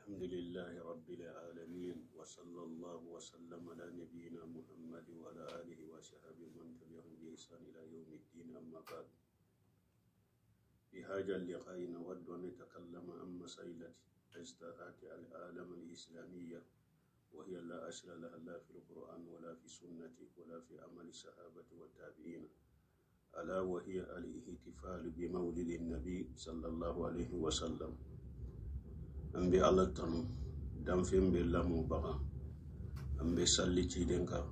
الحمد لله رب العالمين وصلى الله وسلم على نبينا محمد وعلى آله وصحبه من تبعهم بإحسان إلى يوم الدين. أما بعد، في هذا اللقاء نود أن نتكلم عن مسألة اجتاحت العالم الإسلامية، وهي لا أصل لها لا في القرآن ولا في السنة ولا في عمل الصحابة والتابعين، ألا وهي الاحتفال بمولد النبي صلى الله عليه وسلم. An bɛ Ala tanu, danfɛn bɛɛ lamɔbaga. An bɛ salli ciden kan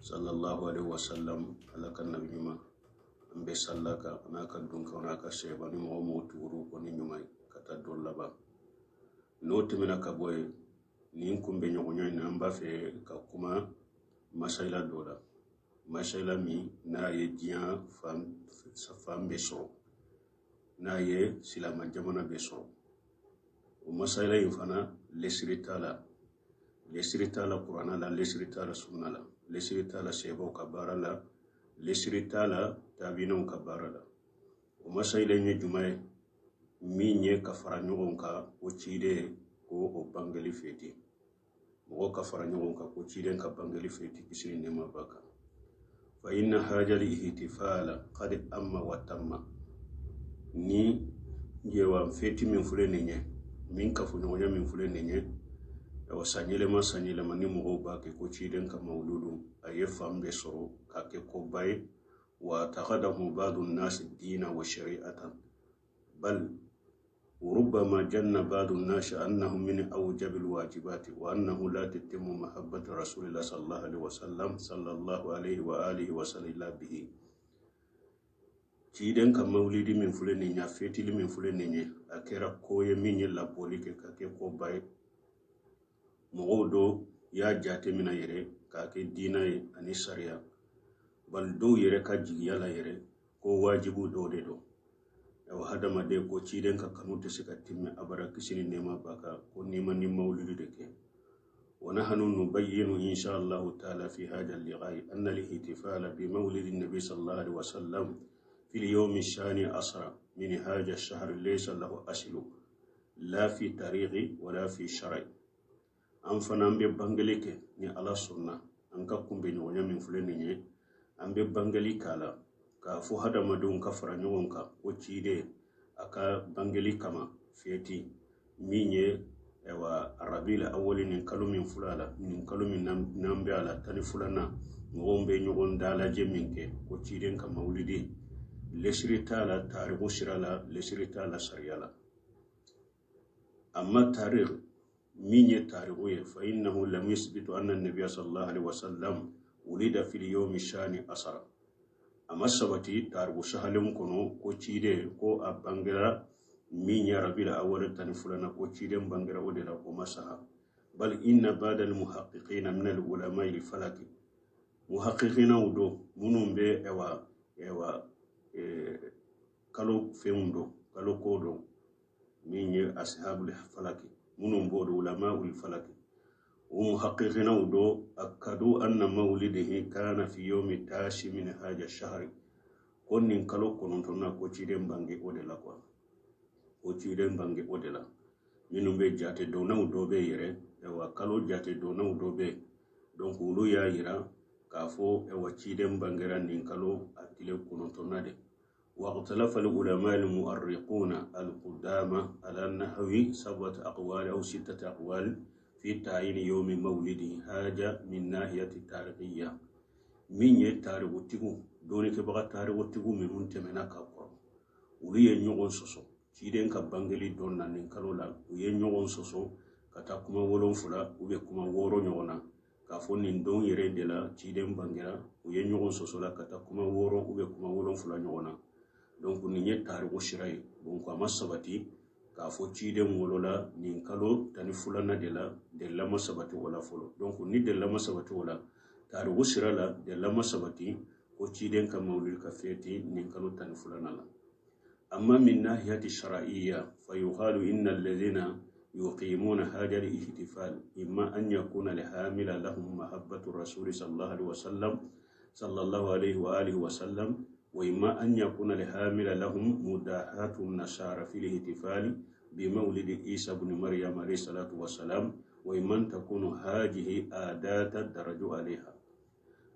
sallallahu alaihi wasallam, Ala ka nabi ɲuman. An bɛ salla kan n'a ka dunkanw n'a ka sɛba ni mɔgɔ mɔgɔ tuguru kɔ ni ɲuman ye ka taa don laban. N'o tɛmɛna ka bɔ yen, nin kun bɛ ɲɔgɔnya in na, an b'a fɛ ka kuma masayila dɔ la, masayila min n'a ye diɲɛ fan fan bɛɛ sɔrɔ, n'a ye silama jamana bɛɛ sɔrɔ. O masayila in fana, lesiri t'a la, lesiri t'a la kuranna la, lesiri t'a la sunna la, lesiri t'a la sɛbɛw ka baara la, lesiri t'a la tabinaw ka baara la. O masayila in ye jumɛn ye? Min ye ka fara ɲɔgɔn kan ko ciden ko o bangeli feti, mɔgɔ ka fara ɲɔgɔn kan ko ciden ka bangeli feti, kisi ni nɛɛma b'a kan. Fa inna hajal ihtifala qad amma wa tamma. Ni yewa feti min filɛ nin ye, min kafoɲɔgɔnya min filɛ nin ye, awa, san yɛlɛma san yɛlɛma ni mɔgɔw b'a kɛ ko ciden ka mawuludu, a ye fan bɛɛ sɔrɔ k'a kɛ koba ye. Wa takadahu badu nasi dina wa shari'atan, bal وربما جن بعض الناس أنه من أوجب الواجبات، وأنه لا تتم محبة رسول الله صلى الله عليه وسلم صلى الله عليه وآله وسلم إلا به. Ciden ka mawulidi min filɛ nin ye, a fetili min filɛ nin ye, a kɛra ko ye min ye labɔli kɛ ka kɛ koba ye. Mɔgɔw dɔ y'a jate minɛ yɛrɛ k'a kɛ diina ye ani sariya, bali dɔw yɛrɛ ka jigiya la yɛrɛ ko wajibu dɔw de don. Awa, hadamaden ko ciden ka kanu tɛ se ka timmɛ abada, kisi ni nɛɛma b'a kan, ko n'i ma ni mawulidi de kɛ. ونحن نبين إن شاء الله تعالى في هذا اللقاء أن الاحتفال بمولد النبي صلى الله عليه وسلم في اليوم الثاني عشر من هذا الشهر ليس له أصل لا في تاريخ ولا في شرع. An fana an bɛ bangeli kɛ ni Ala sɔnna. An ka kunbɛnɲɔgɔnya min filɛ nin ye, an bɛ bangeli k'a la k'a fɔ hadamadenw ka fara ɲɔgɔn kan ko ciden a ka bangeli kama feti min ye, ayiwa, Arabila awali, nin kalo min filɛ a la, nin kalo min n'an bɛ a la, 12nan, mɔgɔw bɛ ɲɔgɔn dalajɛ min kɛ ko ciden ka mawulidi, lesiri t'a la tariku sira la, lesiri t'a la sariya la. Amma tarikh min ye tariku ye, fa innahu lam yusbitu anna nabiya sallallahu alaihi wasallam wulida fil yawmi shani asara. A ma sabati tariku sahalen kɔnɔ ko ciden ko a bangera min ye Rabila awali 12nan, ko ciden bangera o de la, o ma saha. Bal inna bada al muhaqqiqina min al ulama al falaki, muhaqqiqinaw do minnu bɛ ɛwa kalo fɛnw dɔn, kalo ko dɔn, min ye ashabul falaki, minnu b'o dɔn, ulama ul falaki, o muhaqqiqinaw do akadu anna mawlidihi kana fi yawmi tasi min haja shahri, ko nin kalo 9nan ko ciden bange o de la quoi, ko ciden bange o de la. Minnu bɛ jate dɔnnaw dɔ bɛ yɛrɛ, ayiwa, kalo jate dɔnnaw dɔ bɛ, donc olu y'a yira k'a fɔ, ayiwa, ciden bangera nin kalo a tile 9nan de. واختلف العلماء المؤرخون القدامى على نحو سبعة أقوال أو ستة أقوال في تعيين يوم مولده حاجة من ناحية التاريخية. Min ye tarikutigiw dɔnnikɛbaga, tarikutigiw minnu tɛmɛna ka kɔrɔ, olu ye ɲɔgɔn sɔsɔ ciden ka bangeli dɔn na nin kalo la. U ye ɲɔgɔn sɔsɔ ka taa kuma 7 u bɛ kuma 6 ɲɔgɔn na k'a fɔ nin don yɛrɛ de la ciden bangera. U ye ɲɔgɔn sɔsɔ la ka taa kuma 6 u bɛ kuma 7 ɲɔgɔn na. Donc nin ye tariku sira ye. Donc a ma sabati k'a fɔ ciden wolola nin kalo 12nan de la, delila ma sabati o la fɔlɔ. Donc ni delila ma sabati o la tariku sira la, delila ma sabati ko ciden ka mawulidi ka feti nin kalo 12nan la. أما من ناحية الشرعية فيقال إن الذين يقيمون هذا الاحتفال إما أن يكون الحامل لهم محبة الرسول صلى الله عليه وسلم صلى الله عليه وآله وسلم، وإما أن يكون الحامل لهم مداهاة النصارى في الاحتفال. بمولد عيسى بن مريم عليه الصلاة والسلام ومن تكون هذه عادات الدرج عليها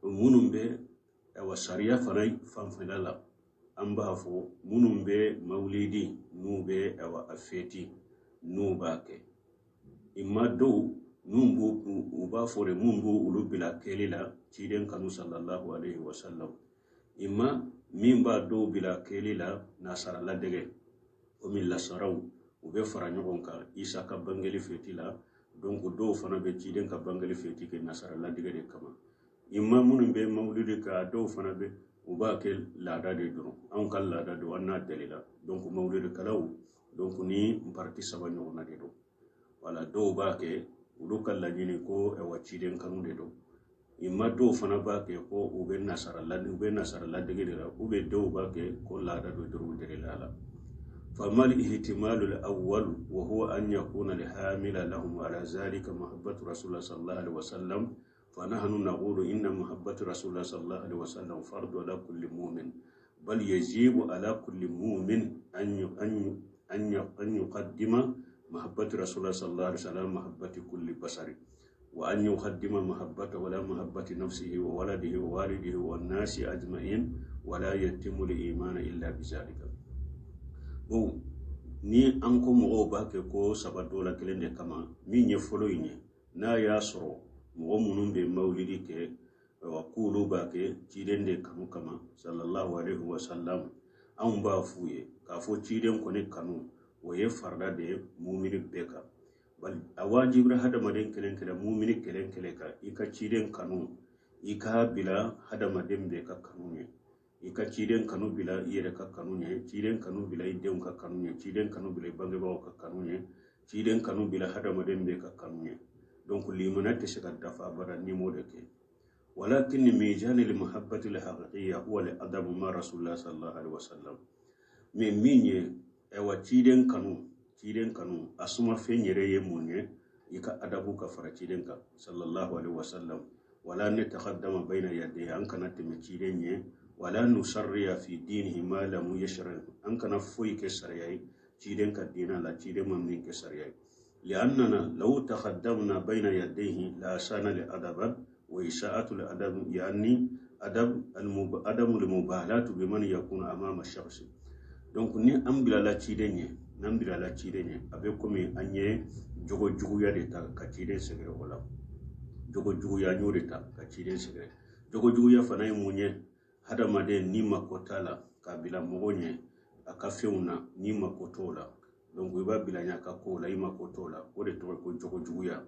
minnu bɛ awa sariya fana fanfɛla la an b'a fɔ minnu bɛ mawulidi n'u bɛ awa a feti n'u b'a kɛ imma dɔw n'u b'u u b'a fɔ de mun b'u olu bila kɛli la ciden kanu sallallahu alaihi wasallam imma min b'a dɔw bila kɛli la nasara ladege komi lasaraw u bɛ fara ɲɔgɔn kan isa ka bangeli feti la donc dɔw fana bɛ ciden ka bangeli feti kɛ nasara ladege de kama imma minnu bɛ mawulidi kɛ a dɔw fana bɛ u b'a kɛ laada de dɔrɔn anw ka laada don an n'a delila donc mawulidikɛlaw donc ni parti saba ɲɔgɔnna de don wala dɔw b'a kɛ olu ka laɲini ko ɛwa ciden kanu de don imma dɔw fana b'a kɛ ko u bɛ nasara u bɛ nasara ladege de la u bɛ dɔw b'a kɛ ko laada don dɔrɔn u delila a la فما الاحتمال الأول وهو أن يكون الحامل لهم على ذلك محبة رسول الله صلى الله عليه وسلم فنحن نقول إن محبة رسول الله صلى الله عليه وسلم فرض على كل مؤمن بل يجب على كل مؤمن أن يقدم محبة رسول الله صلى الله عليه وسلم محبة كل بشر وأن يقدم محبته ولا محبة نفسه وولده ووالده والناس أجمعين ولا يتم الإيمان إلا بذلك. Bon ni an ko mɔgɔw b'a kɛ ko saba dɔ la kelen de kama min ye fɔlɔ in ye n'a y'a sɔrɔ mɔgɔ minnu bɛ mawulidi kɛ ayiwa k'olu b'a kɛ ciden de kanu kama sallallahu alaihi wa sallam anw b'a f'u ye k'a fɔ ciden kɔni kanu o ye farida de ye mumini bɛɛ kan bali a wajibira hadamaden kelen kelen mumini kelen kelen kan i ka ciden kanu i k'a bila hadamaden bɛɛ ka kanu ye i ka ciden kanu bila i yɛrɛ ka kanu ye ciden kanu bila i denw ka kanu ye ciden kanu bila i bangebagaw ka kanu ye ciden kanu bila hadamaden bɛɛ ka kanu ye donc limana tɛ se ka dafa abada n'i m'o de kɛ walakin mizan al-mahabbati al-haqiqiyya huwa al-adabu ma rasulullah sallallahu alaihi wasallam mais min ye ayiwa ciden kanu a sumafɛn yɛrɛ ye mun ye i ka adabu ka fara ciden kan sallallahu alaihi wasallam wala nitaqaddama bayna yadayhi an kana tɛmɛ ciden ye wala nusarriya fi dinihi ma lam yashra an kana foyi kɛ sariya ye ciden ka diina la ciden ma min kɛ sariya ye li'annana law taqaddamna bayna yadayhi la asana li adaba wa isa'atu li adab yani adab adamu al-mubalatu biman yakunu amama shakhs donc ni an bilala ciden ɲɛ n'an bilala ciden ɲɛ a bɛ komi an ye jogo juguya de ta ka ciden sɛgɛrɛ o la jogo juguya n y'o de ta ka ciden sɛgɛrɛ jogo juguya fana ye mun ye hadamaden n'i mako t'a la k'a bila mɔgɔ ɲɛ a ka fɛnw na n'i mako t'o la donc i b'a bila ɲɛ a ka kow la i mako t'o la o de tɔgɔ ye ko jogo juguya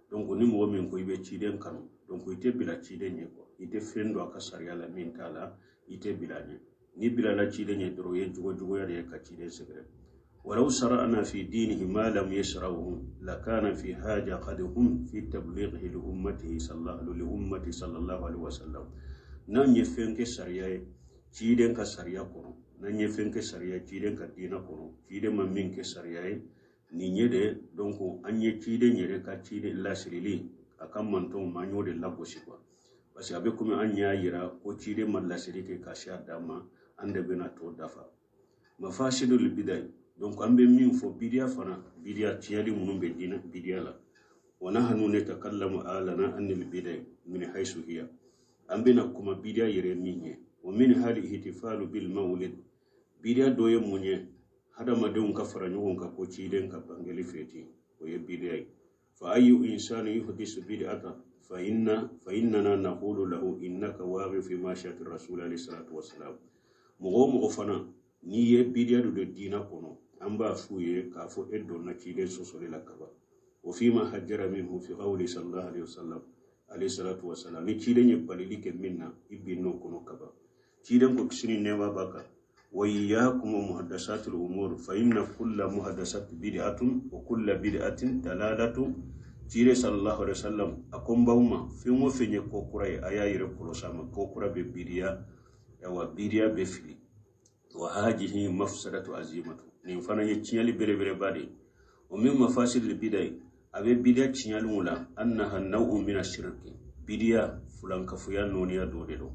donc ni mɔgɔ min ko i bɛ ciden kanu donc i tɛ bila ciden ɲɛ quoi i tɛ fɛn don a ka sariya la min t'a la i tɛ bila ɲɛ n'i bilala ciden ɲɛ dɔrɔn o ye jogo juguya de ye ka ciden sɛgɛrɛ ولو شرعنا في دينه ما لم يشرعه لكان في حاجة قد هم في تبليغه لأمته صلى الله عليه وسلم n'an ye fɛn kɛ sariya ye ciden ka sariya kɔnɔ n'an ye fɛn kɛ sariya ciden ka diinɛ kɔnɔ ciden ma min kɛ sariya ye nin ye de donc an ye ciden yɛrɛ ka ciden lasirili a ka mantɔnw ma an y'o de lagosi quoi parce que a bɛ komi an y'a yira ko ciden ma lasiri kɛ ka se a dan ma an de bɛna tɔ dafa mafasidul bidai donc an bɛ min fɔ bidiya fana bidiya tiɲɛli minnu bɛ diinɛ bidiya la wa nahnu natakallamu alana anil bidai min haisu hiya an bɛna kuma bidiya yɛrɛ min ye wa min hali ihtifalu bil mawlid bidiya dɔ ye mun ye hadamadenw ka fara ɲɔgɔn kan ko ciden ka bangeli feti o ye bidiya ye fa ayu insani yuhdisu bid'atan fa innana naqulu lahu innaka waqi fi mashiyati rasul alayhi salatu wassalam mɔgɔ o mɔgɔ fana n'i ye bidiya dɔ don diinɛ kɔnɔ an b'a f'u ye k'a fɔ e donna ciden sɔsɔli la kaban wa fima hajjara minhu fi qawli sallallahu alayhi wasallam alayhi salatu wassalam ni ciden ye balili kɛ min na i binn'o kɔnɔ kaban ciden ko kisi ni nɛɛma b'a kan wa iyyakum wa muhaddasatil umur fa inna kulla muhaddasati bid'atun wa kulla bid'atin dalalatun ciden sallallahu alaihi wasallam a ko n b'aw ma fɛn o fɛn ye ko kura ye a y'a yɛrɛ kɔlɔsi a ma ko kura bɛ bidiya awa bidiya bɛ fili wa hajihi mafsadatu azimatu nin fana ye tiɲɛli belebeleba de ye o min mafasidil bidai a bɛ bidiya tiɲɛliw la annaha naw'un mina shirki bidiya fulankafoya nɔniya dɔ de don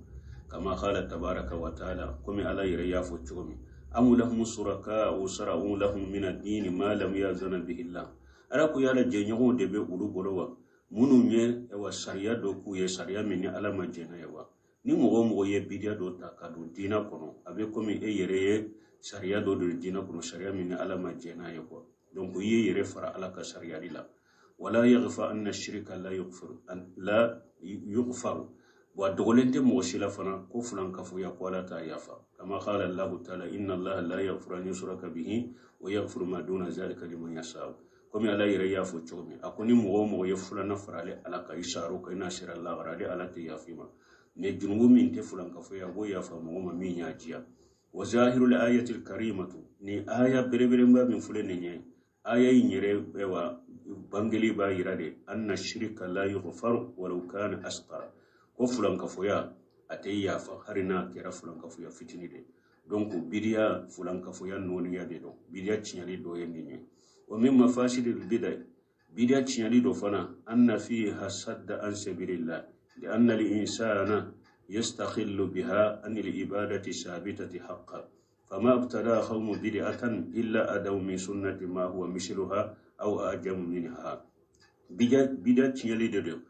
kama qala tabaraka wa taala komi ala yɛrɛ y'a fɔ cogo min Am lahum shuraka'u shara'u lahum min ad-din ma lam ya'zan bihi Allah. Ala ko yala jɛɲɔgɔnw de bɛ olu bolo wa, minnu ye wa sariya dɔ k'u ye, sariya min ni Ala ma jɛn n'a ye wa. Ni mɔgɔ o mɔgɔ ye bidiya dɔ ta ka don diinɛ kɔnɔ, a bɛ komi e yɛrɛ ye sariya dɔ don diinɛ kɔnɔ, sariya min ni Ala ma jɛn n'a ye quoi. Donc i ye yɛrɛ fara Ala ka sariyali la. Wala yaghfa anna shirka la yughfaru, la yughfaru. Wa dogolen tɛ mɔgɔ si la fana ko fulankafoya ko Ala t'a yafa. Kama qala Allahu ta'ala inna Allaha la yaghfiru an yushraka bihi wa yaghfiru ma duna zalika liman yasha. Komi Ala yɛrɛ y'a fɔ cogo min, a ko ni mɔgɔ o mɔgɔ ye filanan fara ale Ala kan, i sar'o kan, i n'a sera lahara, ale Ala tɛ yafa i ma. Mais junubu min tɛ fulankafoya, a b'o yafa mɔgɔ ma min y'a diya. Wa zahirul ayatil karimatu, ni aya belebeleba min filɛ nin ye, aya in yɛrɛ wa bangeli b'a yira de anna shirika la yughfaru walau kana asghara, ko fulankafoya a tɛ yafa hali n'a kɛra fulankafoya fitini de. Donc bidiya fulankafoya nɔniya de don, bidiya tiɲɛli dɔ ye nin ye. Wa min mafasidil bid'a, bidiya tiɲɛli dɔ fana, anna fiha sadda an sabilillah li anna al insana yastakhillu biha an al ibadati sabitati haqqan fama abtada qawmu bid'atan illa adaw min sunnati ma huwa misluha aw ajamu minha. Bidiya tiɲɛli de don.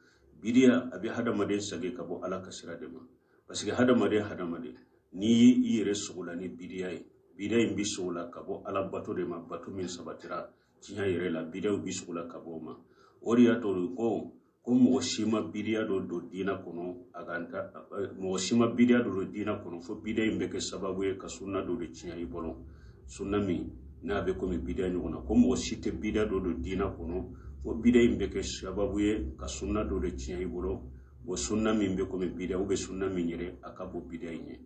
Bidiya a bɛ hadamaden sagi ka bɔ Ala ka sira de ma, parce que hadamaden n'i y'i yɛrɛ sogola ni bidiya ye, bidiya in bɛ sogola ka bɔ Ala bato de ma, bato min sabatira tiɲɛ yɛrɛ la, bidiyaw bɛ sogola ka bɔ o ma. O de y'a to ko mɔgɔ si ma bidiya dɔ don diinɛ kɔnɔ, a ka ta mɔgɔ si ma bidiya dɔ don diinɛ kɔnɔ fo bidiya in bɛ kɛ sababu ye ka sunna dɔ de tiɲɛ i bolo, sunna min n'a bɛ komi bidiya ɲɔgɔn na. Ko mɔgɔ si tɛ bidiya dɔ don diinɛ kɔnɔ fo bidiya in bɛ kɛ sababu ye ka sunna dɔ de tiɲɛ i bolo, o sunna min bɛ komi bidiya, ou bien sunna min yɛrɛ a ka bon bidiya in ye.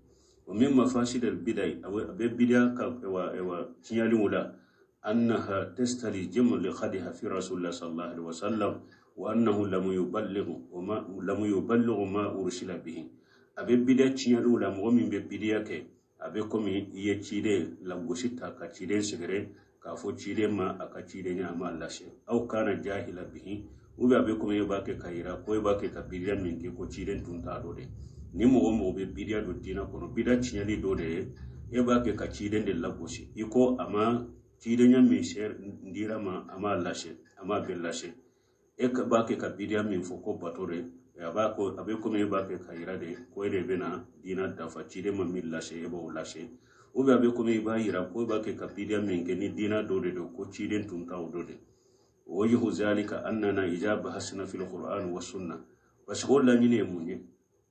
O min mafasidal bid'a, a bɛ bidiya ka wa tiɲɛliw la, annaha tastalijimu li khadiha fi rasulillah sallallahu alaihi wasallam wa annahu lam yuballighu wa ma lam yuballighu ma ursila bihi. A bɛ bidiya tiɲɛliw la, mɔgɔ min bɛ bidiya kɛ, a bɛ komi i ye ciden lagosi ta ka ciden sɛgɛrɛ k'a fɔ ciden ma a ka cidenya a m'a lase, aw kana jahila bihi, ou bien a bɛ komi e b'a kɛ ka yira ko e b'a kɛ ka bidiya min kɛ ko ciden tun t'a dɔn de. Ni mɔgɔ o mɔgɔ bɛ bidiya don diinɛ kɔnɔ, bidiya tiɲɛli dɔ de ye e b'a kɛ ka ciden de lagosi, i ko a ma cidenya min dira ma a m'a lase, a m'a bɛɛ lase, e b'a kɛ ka bidiya min fɔ ko bato de, a b'a ko a bɛ komi e b'a kɛ ka yira de ko e de bɛna diinɛ dafa, ciden ma min lase e b'o lase, ou bien a bɛ komi i b'a yira ko e b'a kɛ ka bidiya min kɛ ni diinɛ dɔ de don ko ciden tun t'o dɔ de. Wajhu zalika annana idza bahasna fil qur'an wa sunna, parce que o laɲini ye mun ye?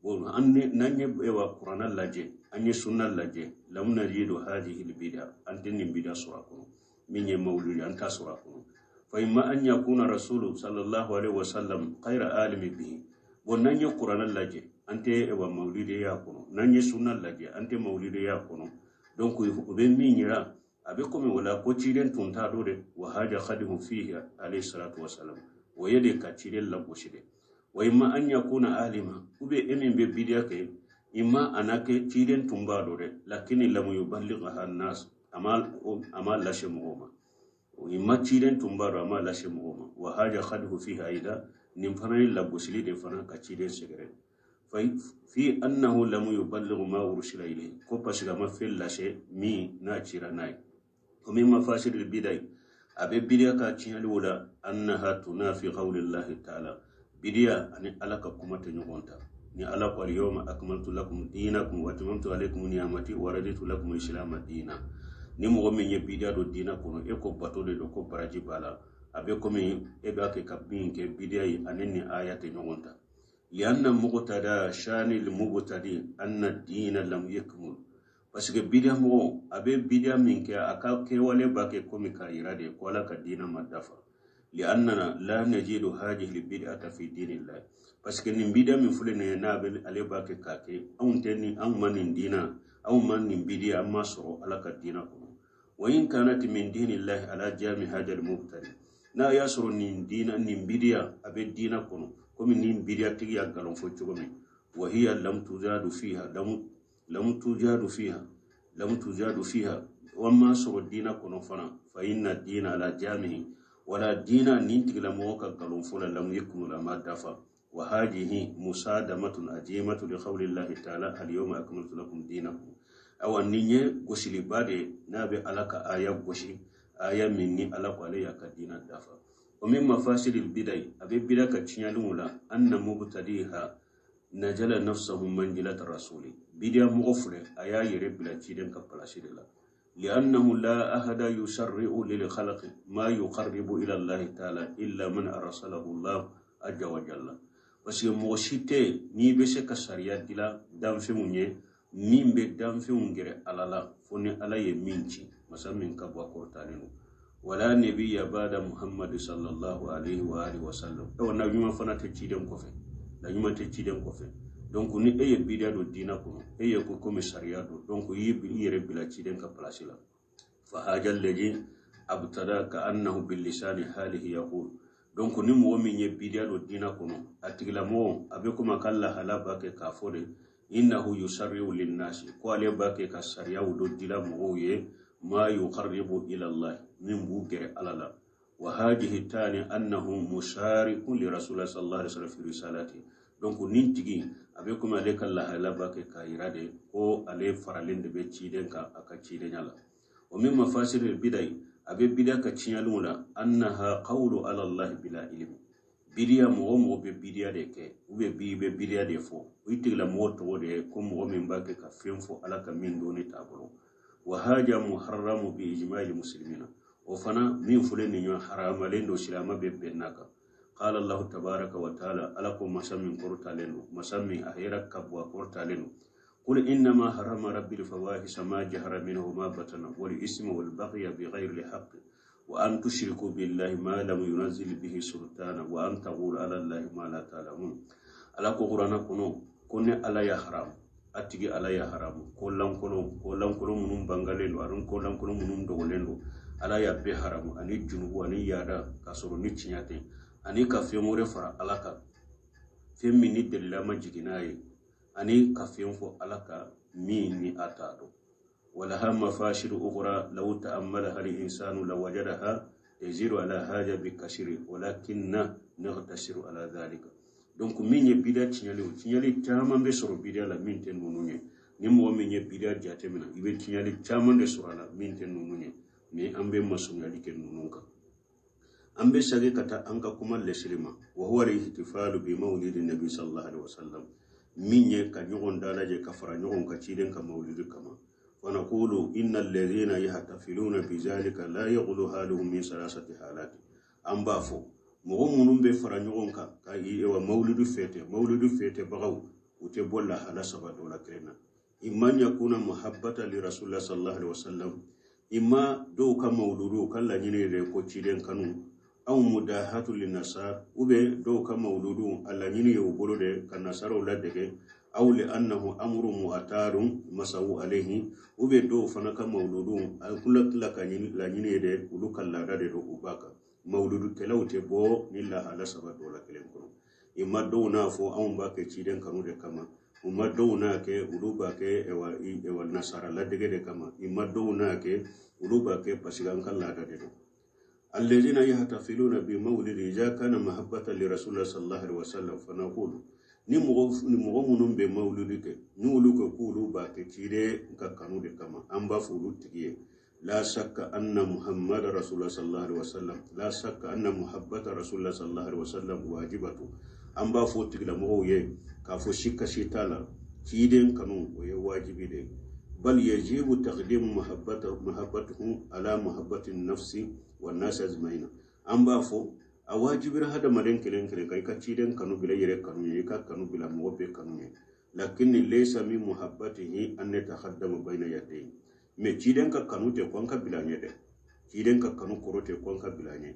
Bon, n'an ye wa kuranna lajɛ, an ye sunna lajɛ, lam najidu hadhihi al bid'a, an tɛ nin bid'a sɔrɔ a kɔnɔ min ye mawludi, an t'a sɔrɔ a kɔnɔ. Fa imma an yakuna rasulu sallallahu alaihi wasallam khayra alimi bihi. Bon, n'an ye kuranna lajɛ, an tɛ wa mawludi y'a kɔnɔ, n'an ye sunna lajɛ, an tɛ mawludi y'a kɔnɔ. Donc o bɛ min yira, a bɛ komi o la ko ciden tun t'a dɔn de. Wa haja khadimu fihi alayhi salatu wasalam, o ye de ka ciden lagosi de. Wa imma an yakuna alima, ou bien e min bɛ bidiya kɛ, imma a n'a kɛ ciden tun b'a dɔn dɛ, lakini lam yuballigha an-nas, a ma lase mɔgɔw ma. Imma ciden tun b'a dɔn, a ma lase mɔgɔw ma. Wa haja khadimu fihi aida, nin fana ye lagosili de fana ka ciden sɛgɛrɛ. Fi annahu lam yuballigh ma ursila ilayhi, ko parce que a ma fɛn lase min n'a cira n'a ye. O min mafasidil bid'a, a bɛ bidiya ka tiɲɛli o la, annaha tunafi qawlillahi ta'ala, bidiya ani Ala ka kuma tɛ ɲɔgɔn ta. Ni Ala ko al-yawma akmaltu lakum dinakum wa atmamtu alaykum ni'amati wa raditu lakum al-islama dina. Ni mɔgɔ min ye bidiya don diina kɔnɔ, e ko bato de don, ko baraji b'a la, a bɛ komi e b'a kɛ ka min kɛ bidiya ye, ani ni aya tɛ ɲɔgɔn ta. Lianna muqtada shani al-mubtadi anna ad-dina lam yakmul, parce que bidiya mɔgɔ a bɛ bidiya min kɛ, a ka kɛwale b'a kɛ komi k'a yira de ko Ala ka diina ma dafa. Liannana la najidu hadhihi al-bid'ata fi dinillah, parce que nin bidiya min filɛ nin ye, n'a bɛ ale b'a kɛ k'a kɛ, anw tɛ ni anw ma nin diina, anw ma nin bidiya, an ma sɔrɔ Ala ka diina kɔnɔ. Wa in kanat min dinillahi ala jami hadha al-mubtadi, n'a y'a sɔrɔ nin diina, nin bidiya a bɛ diina kɔnɔ komi nin bidiya tigi y'a nkalon fɔ cogo min. Wa hiya lam tujadu fiha, lam tujadu fiha, lam tujadu fiha, wa ma sɔrɔ diina kɔnɔ fana. Fa inna diina ala jamihi, wala diina nin tigilamɔgɔ ka nkalon fɔ la, lam yakmul, a ma dafa. Wa hadihi musadamatun ajimatu li qawlillahi ta'ala al-yawma akmaltu lakum dinakum. Awa nin ye gosiliba de ye n'a bɛ Ala ka aya gosi, aya min ni Ala ko ale y'a ka diina dafa. Wa min mafasidil bidai, a bɛ bida ka tiɲɛliw la, anna mubtadiha najala nafsahu manjilata rasuli. Bidiya mɔgɔ filɛ, a y'a yɛrɛ bila ciden ka palasi de la. Li'annahu la ahada yusarri'u lil khalqi ma yuqarribu ila Allahi ta'ala illa man arsalahu Allah azza wa jalla. Parce que mɔgɔ si tɛ yen n'i bɛ se ka sariya dila danfɛnw ye min bɛ danfɛnw gɛrɛ Ala la fo ni Ala ye min ci, masa min ka bɔ a kɔrɔtalen don. Wala nabiyya ba'da Muhammad sallallahu alaihi wa alihi wa sallam. Ayiwa, nabi ɲuman fana tɛ ciden kɔfɛ, nabi ɲuman tɛ ciden kɔfɛ. Donc ni e ye bidiya don diinɛ kɔnɔ, e ye ko komi sariya don, donc i y'i yɛrɛ bila ciden ka place la. Fa haja alladhi abtada ka annahu bilisani halihi yaqul. Donc ni mɔgɔ min ye bidiya don diinɛ kɔnɔ, a tigilamɔgɔ a bɛ komi a ka lahala b'a kɛ k'a fɔ de innahu yusarri'u linnasi, ko ale b'a kɛ ka sariyaw dɔ dila mɔgɔw ye, ma yuqarribu ila Allah, min b'u gɛrɛ Ala la. Wa hadihi tani annahu musharikun li rasulillah sallallahu alaihi wasallam fi risalati. Donc nin tigi a bɛ komi ale ka lahala b'a kɛ k'a yira de ko ale faralen de bɛ ciden kan a ka cidenya la. Wa min mafasiril bidai, a bɛ bida ka tiɲɛliw la, annaha qawlu ala Allah bila ilmi. Bidiya mɔgɔ mɔgɔ bɛ bidiya de kɛ, ou bien bi bɛ bidiya de fɔ, o tigilamɔgɔ tɔgɔ de ye ko mɔgɔ min b'a kɛ ka fɛn fɔ Ala ka min dɔnni t'a bolo. Wa haja muharramu bi ijma'il muslimina, o fana min fɔlen nin ɲɔgɔn haramalen don silamɛ bɛ bɛn n'a kan. Qala Allahu tabaraka wa ta'ala, Ala ko masa min kɔrɔtalen don, masa min a hɛrɛ ka bon a kɔrɔtalen don. Qul innama harrama rabbi al-fawahisa ma jahara minhu wa ma batana wal isma wal baghya bighayri al-haqq wa an tushriku billahi ma lam yunzil bihi sultana wa an taqulu ala Allahi ma la ta'lamun. Ala ko Qur'ana kɔnɔ ko ne Ala ya haram, a tigi Ala ya haramu, ko lankolon, ko lankolon minnu bangalen don ani ko lankolon minnu dogolen don, Ala ya bɛɛ haramu, ani junubu ani yaada k'a sɔrɔ ni tiɲɛ tɛ, ani ka fɛn wɛrɛ fara Ala kan, fɛn min ni delila ma jigin n'a ye, ani ka fɛn fɔ Ala kan min ni a t'a dɔn. Walaha mafashidu ukhra law ta'ammalaha al-insanu lawajadaha taziru ala haja bi kasiri walakinna naghtasiru ala dhalika. Donc min ye bida tiɲɛli o tiɲɛli caman bɛ sɔrɔ bida la min tɛ ninnu ye. Ni mɔgɔ min ye bida jateminɛ, i bɛ tiɲɛli caman de sɔrɔ a la min tɛ ninnu ye, mais an bɛ masurunyali kɛ ninnu kan. An bɛ segin ka taa an ka kuma lɛsiri ma. Wa huwa al-ihtifalu bi mawlidi nabi sallallahu alaihi wasallam, min ye ka ɲɔgɔn dalajɛ ka fara ɲɔgɔn kan ciden ka mawlidi kama. Fa naqulu inna alladhina yahtafiluna bi zalika la yaghlu haluhum min salasati halati. An b'a fɔ mɔgɔ minnu bɛ fara ɲɔgɔn kan ka mawlidu fɛtɛ, mawlidu fɛtɛbagaw u tɛ bɔ lahala saba dɔ la kelen na. Imma yakuna muhabbata li rasulillah sallallahu alaihi wasallam, imma dɔw ka mawludu ka laɲini yɛrɛ ko ciden kanu, aw mudahatu linnasar, ou bien dɔw ka mawludu a laɲini ye u bolo de ka nasaraw ladege, aw li annahu amru mu'tarun masawu alayhi, ou bien dɔw fana ka mawludu a kula tila ka laɲini ye de olu ka laada de don u b'a kan. Mawludukɛlaw tɛ bɔ ni lahala saba dɔ la kelen kɔnɔ. Imma dɔw n'a fɔ anw b'a kɛ ciden kanu de kama, u ma dɔw n'a kɛ olu b'a kɛ ewa nasara ladege de kama, imma dɔw n'a kɛ olu b'a kɛ parce que an ka laada de don. Alladhina yahtafiluna bi mawlidi idha kana mahabbatan li rasulillah sallallahu alaihi wasallam fa naqulu, ni mɔgɔ minnu bɛ mawlidi kɛ ni olu ko k'olu b'a kɛ ciden ka kanu de kama, an b'a fɔ olu tigi ye la shakka anna muhammad rasulullah sallallahu alaihi wasallam, la shakka anna muhabbata rasulullah sallallahu alaihi wasallam wajibatu. An b'a fɔ tigilamɔgɔw ye k'a fɔ si kasi t'a la, ciden kanu o ye wajibi de ye. Bal yajibu taqdimu mahabbatuhu ala mahabbati nafsi wa nasi ajmaina. An b'a fɔ a wajibira hadamaden kelen kelen ka i ka ciden kanu bila i yɛrɛ kanu ye, i ka kanu bila mɔgɔ bɛɛ kanu ye. Lakinni laysa min muhabbatihi an yatahaddama bayna yadayhi. Mais ciden ka kanu tɛ ko an ka bila ɲɛ dɛ, ciden ka kanu kɔrɔ tɛ ko an ka bila ɲɛ.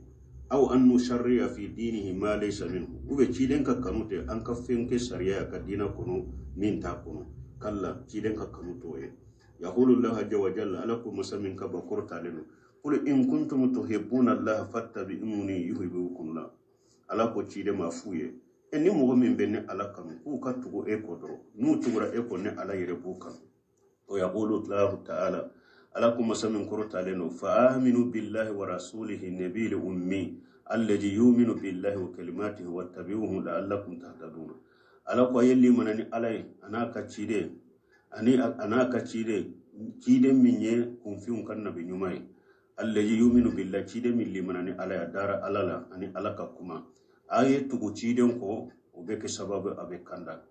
Aw an nusarriya fi dinihi ma laysa minhu, ou bien ciden ka kanu tɛ an ka fɛn kɛ sariya ka diinɛ kɔnɔ min t'a kɔnɔ. Kalla, ciden ka kanu t'o ye. Yaqulu Allahu azza wa jalla, Ala ko masa min ka ba kɔrɔtalen don, qul in kuntum tuhibbuna Allaha fattabi'uni yuhibbukum Allah. Ala ko ciden ma f'u ye, e ni mɔgɔ min bɛ ne Ala kanu k'u ka tugu e kɔ dɔrɔn, n'u tugura e kɔ ne Ala yɛrɛ b'u kanu. Wa yaqulu Allahu ta'ala, Ala ko masa min kɔrɔtalen don, fa aminu billahi wa rasulihi nabiyil ummi alladhi yu'minu billahi wa kalimatihi wattabi'uhu la'allakum tahtadun. Ala ko a ye limana ni Ala ye a n'a ka ciden, ani a n'a ka ciden Ciden min ye kunfinw ka nabi ɲuman ye, allazi yuminu billah, ciden min limana ni Ala ya dara Ala la ani Ala ka kuma. A ye tugu ciden kɔ, o bɛ kɛ sababu a bɛ kanda.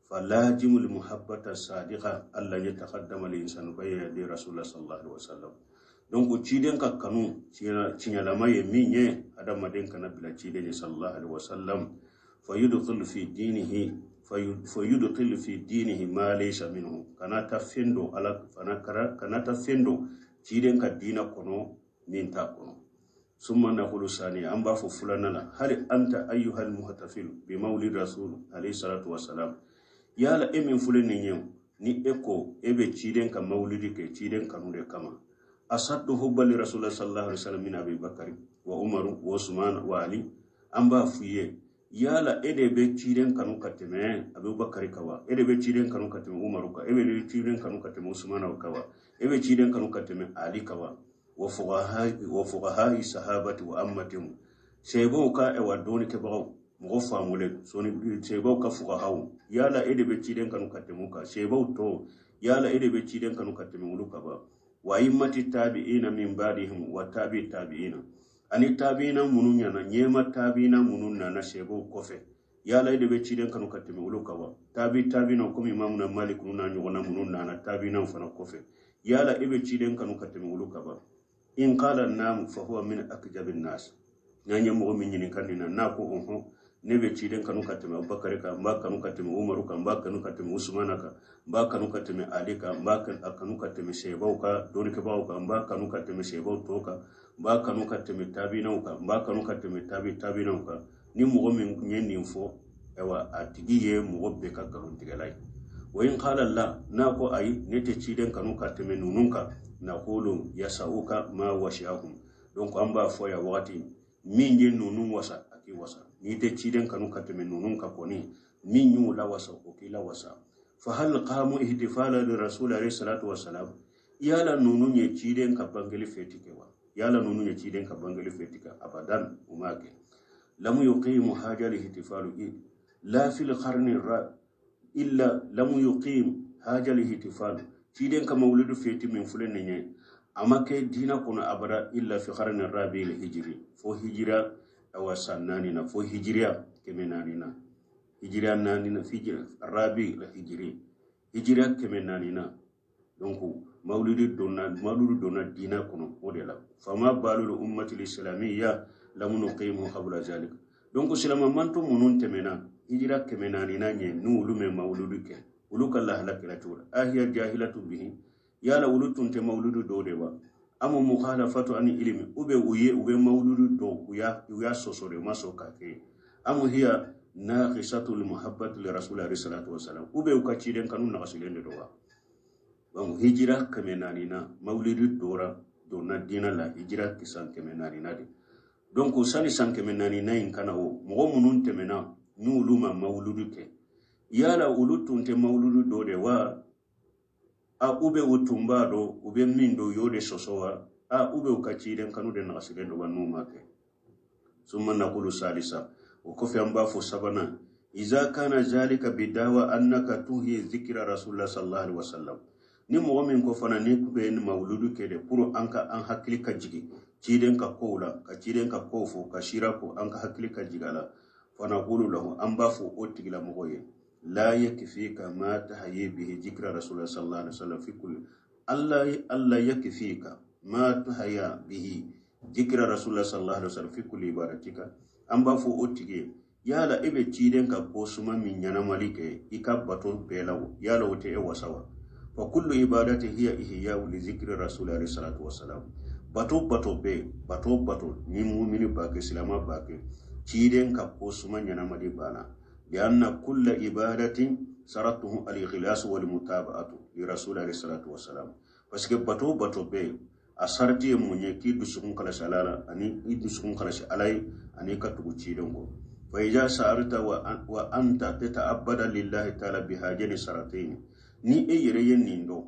فلاجم المحبة الصادقة ألا يتقدم الإنسان بين يدي رسول الله صلى الله عليه وسلم. Donc ciden ka kanu tiɲɛlama ye min ye, adamaden kana bila ciden ye sallallahu alaihi wasallam. Fayudkhil fi dinihi, fayudkhil fi dinihi ma laysa minhu, kana ta fɛn don Ala fana, kana ta fɛn don ciden ka diina kɔnɔ min t'a kɔnɔ. Summa naqulu sani, an b'a fɔ filanan la, hali anta ayyuhal muhtafil bi mawlid rasul alayhi salatu wassalam, yala e min filɛ nin ye, ni e ko e bɛ ciden ka mawlidi kɛ ciden kanu de kama, asaddu hubba li rasulillah sallallahu alaihi wasallam min Abi Bakari wa Umaru wa Usman wa Ali? An b'a f'i ye, yala e de bɛ ciden kanu ka tɛmɛ Abubakari kan wa? E de bɛ ciden kanu ka tɛmɛ Umaru kan? E bɛ ciden kanu ka tɛmɛ Usmana kan wa? E bɛ ciden kanu ka tɛmɛ Ali kan wa? Wa fuqaha sahabati wa ammatihim, sebaw ka wa dɔɔnikɛbagaw, mɔgɔ faamulen sɔni, sebaw ka fuqahaw, yala e de bɛ ciden kanu ka tɛmɛ u kan? Sebaw tɔw, yala e de bɛ ciden kanu ka tɛmɛ olu kan wa? Wa immati tabi'ina min ba'dihim wa tabi tabi'ina, ani tabi'ina minnu ɲana ɲɛma, tabi'ina minnu nana sebaw kɔfɛ, yala e de bɛ ciden kanu ka tɛmɛ olu kan wa? Tabi tabi'ina komi Imamuna Malik n'a ɲɔgɔnna minnu nana tabi'inaw fana kɔfɛ, yala e bɛ ciden kanu ka tɛmɛ olu kan wa? In qala naamu fa huwa min akjabi nas. N'an ye mɔgɔ min ɲininka nin na, n'a ko ɔhɔn, ne bɛ ciden kanu ka tɛmɛ Abubakari kan, n b'a kanu ka tɛmɛ Umaru kan, n b'a kanu ka tɛmɛ Usumana kan, n b'a kanu ka tɛmɛ Ali kan, n b'a kanu ka tɛmɛ sebaw ka dɔnnikɛbagaw kan, n b'a kanu ka tɛmɛ sebaw tɔw kan, n b'a kanu ka tɛmɛ tabiinaw kan, n b'a kanu ka tɛmɛ tabi tabiinaw kan, ni mɔgɔ min ye nin fɔ, ayiwa, a tigi ye mɔgɔ bɛɛ ka nkalontigɛla ye. Wa in qala la, n'a ko ayi, ne tɛ ciden kanu ka tɛmɛ ninnu kan, naqulu yasauka ma wasi'ahum. Donc an b'a fɔ yan, wagati min ye ninnu wasa, a k'i wasa. N'i tɛ ciden kanu ka tɛmɛ ninnu kan kɔni, min y'u lawasa, o k'i lawasa. Fa hal qamu ihtifala li rasul alayhi salatu wassalam, yala ninnu ye ciden ka bangeli feti kɛ wa? Yala ninnu ye ciden ka bangeli feti kɛ? Abadan, u m'a kɛ. Lam yuqimu haja lihtifalu la fil qarni ra illa lam yuqim haja lihtifalu, ciden ka mawlidu feti min filɛ nin ye, a ma kɛ diina kɔnɔ abada, illa fi qarni rabi hijri, fo hijira awa san 4 na, fo hijiriya 400 na, hijiriya 4 na, hijira rabi la hijiri, hijiriya 400 na. Donc mawlidi donna diina kɔnɔ o de la. Fama balul ummati lislamiyya lam nuqimu qabla zalik. Donc silama manto minnu tɛmɛna hijira 400 na ɲɛ, n'olu mɛ mawlidi kɛ, olu ka lahala kɛra cogo di? Ahiya jahilatu bihi, yala olu tun tɛ mawludu dɔw de wa? Ama mukhalafatu ani ilimi, u bɛ u ye u bɛ mawludu dɔw, u y'a sɔsɔ de, u ma sɔn k'a kɛ. Amu hiya naqisatu muhabbati li rasul alayhi salatu wasalam, u bɛ u ka ciden kanu nagasilen de don wa? Donc hijira 400 na mawludu dora donna diina la, hijira san 400 na de. Donc sani san 400 na in kana, o mɔgɔ minnu tɛmɛna n'olu ma mawludu kɛ, yala olu tun tɛ mawludu dɔ de wa? A u bɛ u tun b'a dɔn u bɛ min dɔn, u y'o de sɔsɔ wa? A u bɛ u ka ciden kanu de nagasilen don wa n'u ma kɛ? Summa naqulu salisa, o kɔfɛ an b'a fɔ sabanan, iza kana zalika bidawa annaka tuhi zikra rasulullah sallallahu alaihi wasallam, ni mɔgɔ min ko fana ni bɛ mawuludu kɛ de pour an ka an hakili ka jigin ciden ka kow la, ka ciden ka kow fɔ, ka sira ko an ka hakili ka jigin a la, fanaqulu lahu, an b'a fɔ o tigilamɔgɔ ye, la yakfika ma tahyi bihi zikra rasulullah sallallahu alaihi wasallam fi kulli alla alla yakfika ma tahya bihi zikra rasulullah sallallahu alaihi wasallam fi kulli ibadatika. An b'a fɔ o tigi ye, yala e bɛ ciden ka ko suma min ɲɛnamali kɛ i ka bato bɛɛ la o, yala o tɛ e wasa wa? Fa kullu ibadati hiya ihya'u li zikri rasul alayhi salatu wassalam. Bato bɛɛ, bato ni mumini b'a kɛ, silama b'a kɛ, ciden ka ko suma ɲɛnamali banna. Lianna kulla ibadatin saratuhu al-ikhlas wal mutaba'atu li rasul alayhi salatu wassalam, parce que bato bɛɛ a sarati ye mun ye? K'i dusukun kalasi Ala la, ani i dusukun kalasi Ala ye, ani ka tugu ciden kɔ. Fa iza sa'arta wa anta tata'abbada lillahi ta'ala bihajani saratayn, ni e yɛrɛ ye nin dɔn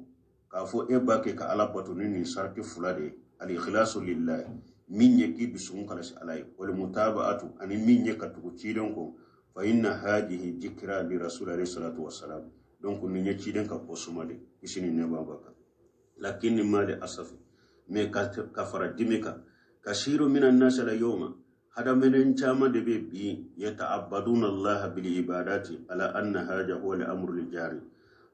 k'a fɔ e b'a kɛ ka Ala bato ni nin sarati fila de ye, al-ikhlasu lillahi, min ye k'i dusukun kalasi Ala ye, wal mutaba'atu, ani min ye ka tugu ciden kɔ, fa inna hadihi dhikra li rasul alayhi salatu wassalam. Donc nin ye ciden ka ko suma de, kisi ni nɛɛma b'a kan. Lakini mali asafi me ka fara dimi kan, kasiru minan nasi la yawma, hadamaden caman de bɛ bi, yata'abbaduna Allah bil ibadati ala anna haja huwa al amru al jari.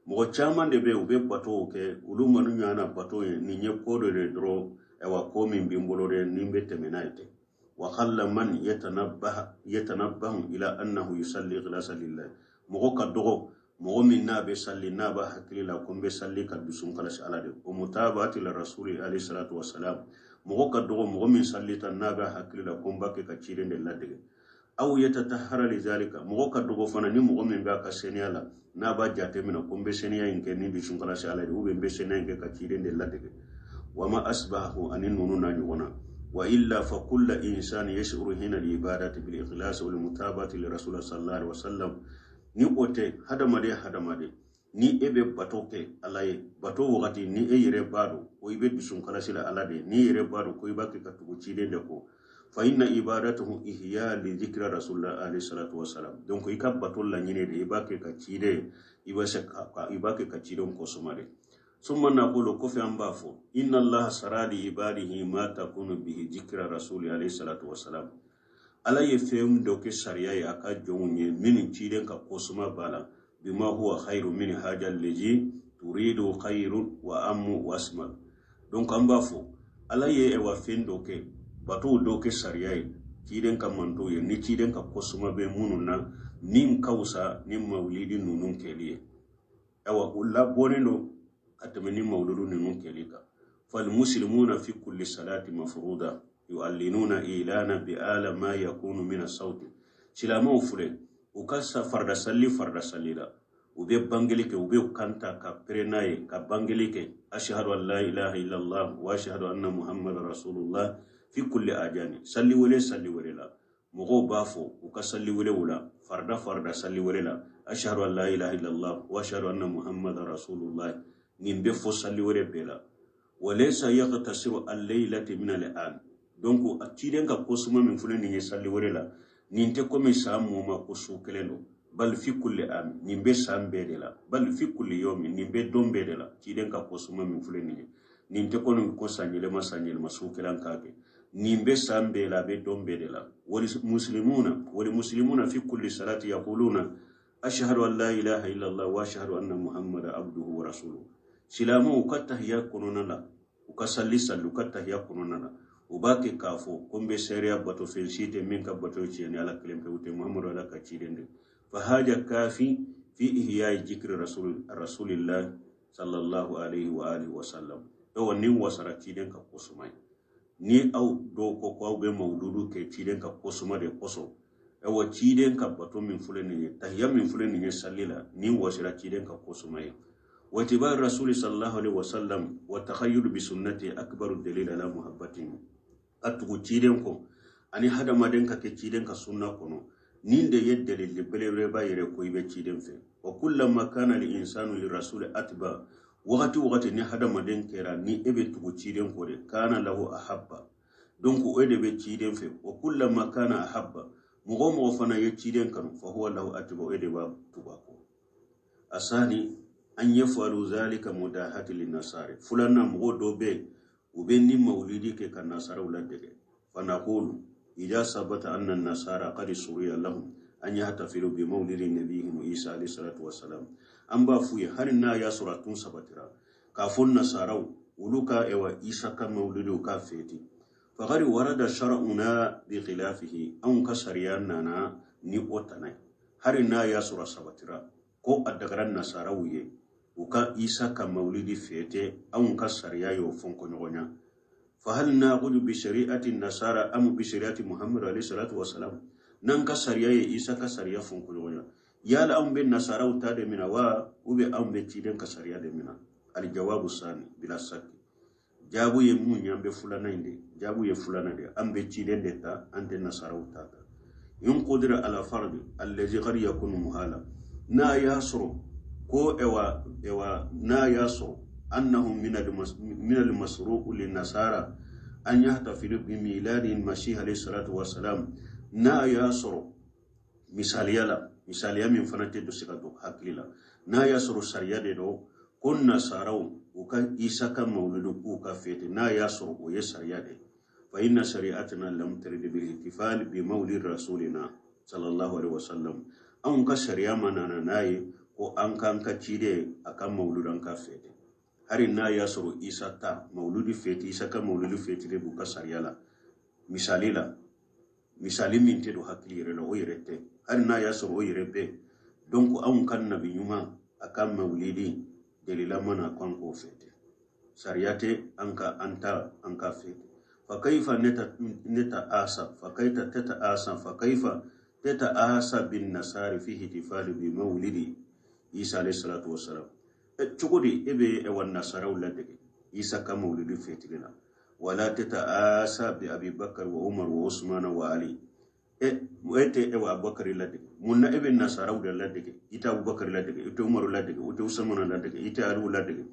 Mɔgɔ caman de bɛ, u bɛ batow kɛ, olu manu ɲana bato ye nin ye ko dɔ de dɔrɔn, ayiwa, ko min bɛ n bolo dɛ, ni n bɛ tɛmɛ n'a ye ten. Wa khalla man yatanabbahu ila annahu yusalli ikhlasa lillah. Mɔgɔ ka dɔgɔ mɔgɔ min n'a bɛ salli, n'a b'a hakili la ko n bɛ salli ka dusu kalasi Ala de o mutabati la rasuli alayhi salatu wassalam. Mɔgɔ ka dɔgɔ mɔgɔ min salli ta n'a b'a hakili la ko n b'a kɛ ka ciden de ladege. Aw yatatahara li zalika. Mɔgɔ ka dɔgɔ fana ni mɔgɔ min b'a ka seniya la, n'a b'a jate minɛ ko n bɛ seniya in kɛ ni dusu kalasi Ala de, ou bien n bɛ seniya in kɛ ka ciden de ladege. Wa ma asbahu ani nunu na ɲɔgɔn na. Wa illa fa kulla insani yashuru hina al ibadati bil ikhlas wal mutabati li rasul sallallahu alaihi wasallam. Ni o tɛ, hadamaden hadamaden, ni e bɛ bato kɛ Ala ye, bato wagati ni e yɛrɛ b'a dɔn ko i bɛ dusu kalasi la Ala de ye, n'i yɛrɛ b'a dɔn ko i b'a kɛ ka tugu ciden de kɔ, fa inna ibadatuhu ihya li dhikra rasulillah alayhi salatu wasalam. Donc i ka bato laɲini de, i b'a kɛ ka ciden, i b'a se ka i b'a kɛ ka ciden kɔsuma de. Summa naqulu, kɔfɛ an b'a fɔ, inna allaha sara li ibadihi ma takunu bihi dhikra rasuli alayhi salatu wasalam. Ala ye fɛn dɔ kɛ sariya ye a ka jɔnw ye minnu ciden ka kɔsuma b'a la, bima huwa khairu min haja allazi turidu khairun wa amu wasma. Donc an b'a fɔ Ala ye ɛwa fɛn dɔ kɛ, batow dɔ kɛ sariya ye ciden ka mantow ye, ni ciden ka kɔsuma bɛ minnu na, min ka wusa ni mawulidi ninnu kɛli ye. Ayiwa, o labɔnnen don ka tɛmɛ ni mawuludu ninnu kɛli kan. Falmuslimuna fi kulli salati mafruda yu'allinuna ilana bi ala ma yakunu min asauti. Silamɛw filɛ, u ka farida salli, farida salli la, u bɛ bangeli kɛ, u bɛ kan ta ka pere n'a ye ka bangeli kɛ, ashhadu an la ilaha illallah wa ashhadu anna muhammadan rasulullah fi kulli ajani. Salli wele, salli wele la, mɔgɔw b'a fɔ u ka salli welew la, farida farida salli wele la, ashhadu an la ilaha illallah wa ashhadu anna muhammadan rasulullah. Nin bɛ fɔ salli wele bɛɛ la. Walaysa yaqtasiru al-laylati min al-an. Donc a ciden ka kosuma min filɛ nin ye salli wele la, nin tɛ komi san mun ma ko su kelen don. Bal fi kulli am, nin bɛ san bɛɛ de la. Bal fi kulli yawmi, nin bɛ don bɛɛ de la. Ciden ka kosuma min filɛ nin ye, nin tɛ komi ko san yɛlɛma, san yɛlɛma su kelen k'a kɛ. Nin bɛ san bɛɛ la, a bɛ don bɛɛ de la. Wal muslimuna, wal muslimuna fi kulli salati yaquluna ashhadu an la ilaha illallah wa ashhadu anna muhammada abduhu wa rasuluhu. Silamɛw ka tahiya kɔnɔna la, u ka salli salli, u ka tahiya kɔnɔna la, u b'a kɛ k'a fɔ ko n bɛ seereya bato fɛn si tɛ min ka bato tiɲɛ ni Ala kelen pewu tɛ, Muhammadu Ala ka ciden de. Fa haja kafi fi ihya'i jikri rasulillah sallallahu alaihi wa alihi wa sallam. Ayiwa, nin wasara ciden ka kosuma ye. Ni aw dɔw ko ko aw bɛ mawuludu kɛ ciden ka kosuma de kosɔn, ayiwa, ciden ka bato min filɛ nin ye, tahiya min filɛ nin ye salli la, nin wasira ciden ka kosuma ye. واتباع الرسول صلى الله عليه وسلم والتخيل بسنته أكبر الدليل على محبته. Atugu ciden kɔ ani hadamaden ka kɛ ciden ka sunna kɔnɔ, nin de ye dalili belebeleba yɛrɛ ko i bɛ ciden fɛ. Wa kullama kana al insanu lirasuli atba, wagati wagati ni hadamaden kɛra ni e bɛ tugu ciden kɔ de, kana lahu ahabba, donc o de bɛ ciden fɛ. Wa kullama kana ahabba, mɔgɔ o mɔgɔ fana ye ciden kanu, fa huwa lahu atba, o de b'a tugu a kɔ. Asani an yafalu zalika mudahati linnasari. Filanan, mɔgɔ dɔw bɛ yen, u bɛ ni mawulidi kɛ ka nasaraw ladege. Fanaqulu idha sabata anna nasara qad suriya lahum an yahtafilu bi mawlidi nabihim Isa alayhi salatu wassalam. An b'a f'u ye, hali n'a y'a sɔrɔ a tun sabatira k'a fɔ nasaraw olu ka ɛwa Isa ka mawulidiw k'a feti, faqad warada shar'una bi khilafihi, anw ka sariya nana ni o tana ye. Hali n'a y'a sɔrɔ a sabatira ko a dagara nasaraw ye u ka Isa ka mawulidi fete, anw ka sariya y'o fɔnkɔɲɔgɔnya. Fahal naqudu bi shari'ati nasara am bi shari'ati Muhammad alayhi salatu wasalam? N'an ka sariya ye Isa ka sariya fɔnkɔɲɔgɔnya, yala anw bɛ nasaraw ta de mina wa, u bɛ anw bɛ ciden ka sariya de mina? Aljawabu sani bila saki, jaabu ye mun ye? An bɛ filanan in de, jaabu ye filanan de, an bɛ ciden de ta, an tɛ nasaraw ta ta. In qudira ala fardi allazi qad yakunu muhala, n'a y'a sɔrɔ ko ewa ewa n'a y'a sɔrɔ annahum min al-masru'u lin-nasara an yahtafilu bi miladi al-masih alayhi salatu wassalam. N'a y'a sɔrɔ, misaliya la, misaliya min fana tɛ don se ka don hakili la, n'a y'a sɔrɔ sariya de don ko nasaraw U ka Isa ka mawuludu k'u ka fêter, n'a y'a sɔrɔ o ye sariya de ye, fa inna shari'atana lam tarid bil ihtifal bi mawlid rasulina sallallahu alaihi wasallam. Anw ka sariya ma nana n'a ye ko an k'an ka ciden a ka mawuludu an ka fêter, hari n'a y'a sɔrɔ Isa ta mawuludi fêter, Isa ka mawuludi fêter de b'u ka sariya la. Misali la, misali min tɛ don hakili yɛrɛ la, o yɛrɛ tɛ, hali n'a y'a sɔrɔ o yɛrɛ bɛ. Donc anw ka nabi ɲuman a ka mawulidi delila mana ko an k'o fêter, sariya tɛ an ka an ta an ka fêter. Fa kaifa neta asa fa kaita teta asa fa kaifa teta asa bin nasari fi ihtifali bi mawlidi Isa alayhi salatu wassalam. Cogo di e bɛ wa nasaraw ladege Isa ka mawlidi fêter la? Wala teta asa bi Abi Bakar wa Umar wa Usman wa Ali. E tɛ wa Abubakar ladege, mun na e bɛ nasaraw de ladege? I tɛ Abubakar ladege, i tɛ Umaru ladege, i tɛ Usman ladege, i tɛ Aliw ladege.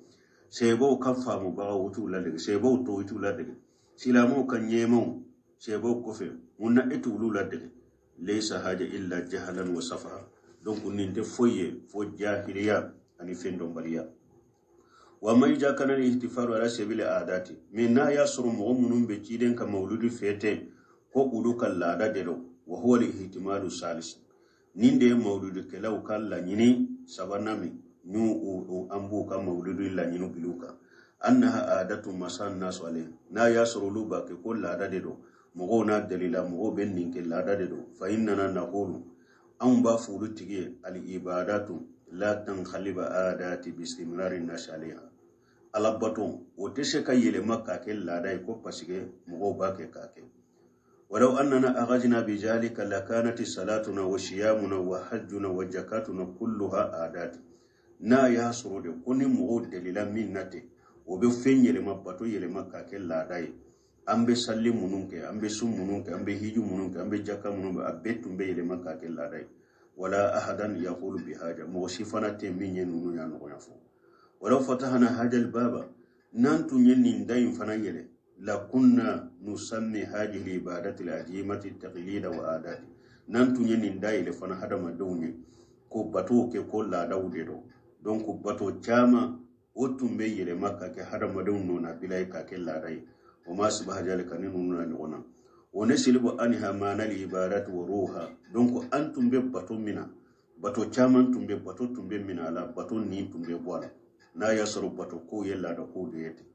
Sɛbɛw ka faamubagaw, u t'u ladege. Sɛbɛw tɔw, i t'u ladege. Silamɛw ka ɲɛmaw sɛbɛw kɔfɛ, mun na e t'olu ladege? Laysa haja illa jahalan wa safaha. Donc nin tɛ foyi ye fo jahiliya ani fɛn dɔnbaliya. Wa man kana ihtifalu ala sabili adati min, n'a y'a sɔrɔ mɔgɔ minnu bɛ ciden ka mawuludi fêter ko olu ka laada de don, wa huwa al-ihtimalu salis, nin de ye mawuludikɛlaw ka laɲini sabanan min n'u an b'u ka mawuludu laɲini bil'u kan, annaha adatu masa nasu alayhi, n'a y'a sɔrɔ olu b'a kɛ ko laada de don, mɔgɔw n'a dalila, mɔgɔw bɛ nin kɛ, laada de don. Fa innana naqulu, anw b'a fɔ olu tigi ye, al ibadatu la tankhaliba adati bi istimrari nasi alayha. Ala bato o tɛ se ka yɛlɛma k'a kɛ laada ye ko parce que mɔgɔw b'a kɛ k'a kɛ. Walau annana aghajna bizalika lakanat salatuna wa siyamuna wa hajjuna wa zakatuna kulluha adati. N'a y'a sɔrɔ de ko ni mɔgɔw delila min na ten, o bɛ fɛn yɛlɛma, bato yɛlɛma k'a kɛ laada ye, an bɛ sali minnu kɛ, an bɛ sun minnu kɛ, an bɛ hiju minnu kɛ, an bɛ jaka minnu kɛ, a bɛɛ tun bɛ yɛlɛma k'a kɛ laada ye. Wala ahadan yaqulu bihaja, mɔgɔ si fana tɛ min ye ninnu y'a nɔgɔya fɔ. Walaw fatahana hajal baba, n'an tun ye nin da in fana yɛlɛ, la kunna nusammi hadihi ibadati al-ajimati taqlida wa adati. N'an tun ye nin da yɛlɛ fana hadamadenw ye ko batow kɛ ko laadaw de don, donc bato caman o tun bɛ yɛlɛma ka kɛ hadamadenw nɔnabila ye k'a kɛ laada ye. O ma subaha zalika, ni ninnu na ɲɔgɔn na o ne silibu anha maana ibadati wa ruha. Donc an tun bɛ bato min na, bato caman tun bɛ, bato tun bɛ minɛ a la, bato nin tun bɛ bɔ a la, n'a y'a sɔrɔ bato kow ye laada kow de ye ten.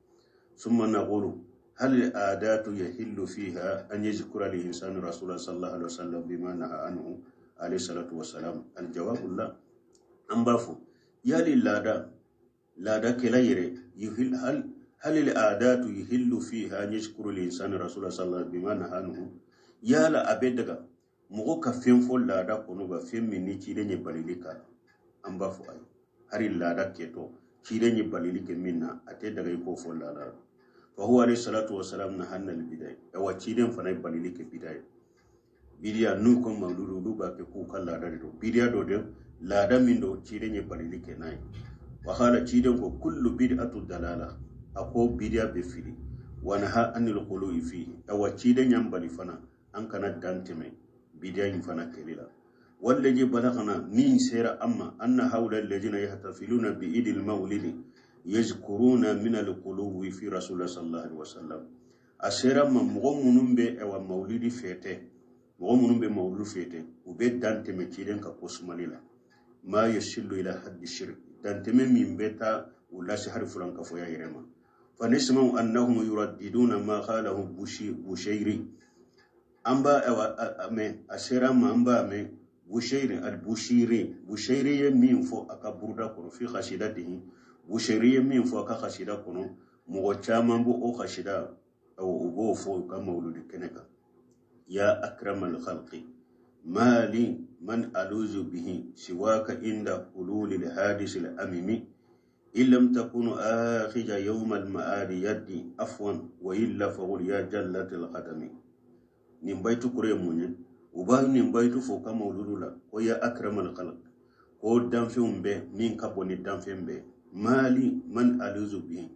Summa naqulu hal adatu yahillu fiha an yazkura al insanu rasulullah sallallahu alaihi wasallam bima naha anhu alayhi salatu wassalam? Al jawabu la. An b'a fɔ yali laada laadakɛla yɛrɛ yuhil hal hal al adatu yuhillu fiha an yazkuru al insanu rasulullah sallallahu alaihi wasallam bima naha anhu? Yala a bɛ daga mɔgɔ ka fɛn fɔ laada kɔnɔ ba, fɛn min ni ciden ye balili k'a la? An b'a fɔ ayi, hari laada kɛtɔ ciden ye balili kɛ min na, a tɛ daga i k'o fɔ laada la. Fa huwa alayhi salatu wasalam nahanna al bidai. Awa ciden fana ye balili kɛ bida ye, bidiya n'u ko mawuludu, olu b'a kɛ k'u ka laada de don, bidiya dɔ de, laada min don ciden ye balili kɛ n'a ye. Wa qala, ciden ko kullu bid'atu dalala, a ko bidiya bɛ fili. Wa naha anil ghuluwi fihi, awa ciden y'an bali fana an kana dan tɛmɛ bidiya in fana kɛli la. Wallazi balagana, min sera amma, anna haula alladhina yahtafiluna bi idil mawlidi yazkuruna min al-quluwi fi rasulillah sallallahu alaihi wasallam. A sera ma mɔgɔ minnu bɛ ɛwa mawlidi fêter, mɔgɔ minnu bɛ mawlidi fêter, u bɛ dan tɛmɛ ciden ka ko sumali la, ma yasilu ila haddi shirk, dan tɛmɛ min bɛ taa u lase hali fulankafoya yɛrɛ ma. Fa nisma'u annahum yuraddiduna ma qalahu Bushairi. An b'a mɛn, a sera ma an b'a mɛn Bushairi al-Bushiri, Bushairi ye min fɔ a ka buruda kɔnɔ, fi qasidatihi, Bushairi ye min fɔ a ka kasida kɔnɔ, mɔgɔ caman b'o o kasida u b'o fɔ u ka mawuludi kɛnɛ kan: ya akramal khalqi mali man aluzu bihi siwaka inda hululi alhadisi alamimi in lam takunu akhija yawma almaadi yaddi afwan wa illa faqul ya jallat alqadami. Nin bayitu kɔrɔ ye mun ye? U b'a nin bayitu fɔ u ka mawuludu la ko ya akramal khalq, ko danfɛnw bɛɛ min ka bon ni danfɛn bɛɛ, mali man aluzu bihi,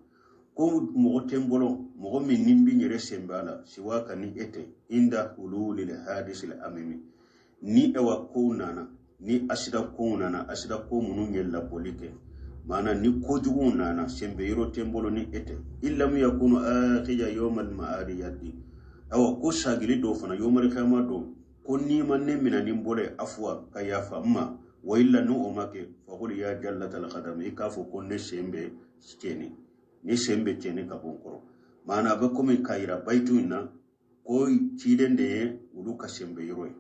ko mɔgɔ tɛ n bolo, mɔgɔ min ni n bɛ n yɛrɛ sen b'a la, siwaka, ni e tɛ, inda hululil hadisil amimi, ni ewa kow nana, ni asida kow nana, asida ko minnu ye labɔli kɛ. Maana ni kojugu nana, senbe yɔrɔ tɛ n bolo ni e tɛ. In lam yakunu akhija yawmal ma'adi yadi. Awa, ko sagili dɔ fana yawmal qiyama don, ko n'i ma ne minɛ ni n bolo ye, afuwa, ka yafa n ma. Wa illa, n'o o ma kɛ, faqul ya jallatal qadam, i k'a fɔ ko ne sen bɛ cɛni, ni sen bɛ cɛni ka bɔ n kɔrɔ. Maana a bɛ komi k'a yira bayitu in na ko ciden de ye olu ka senbɛ yɔrɔ ye,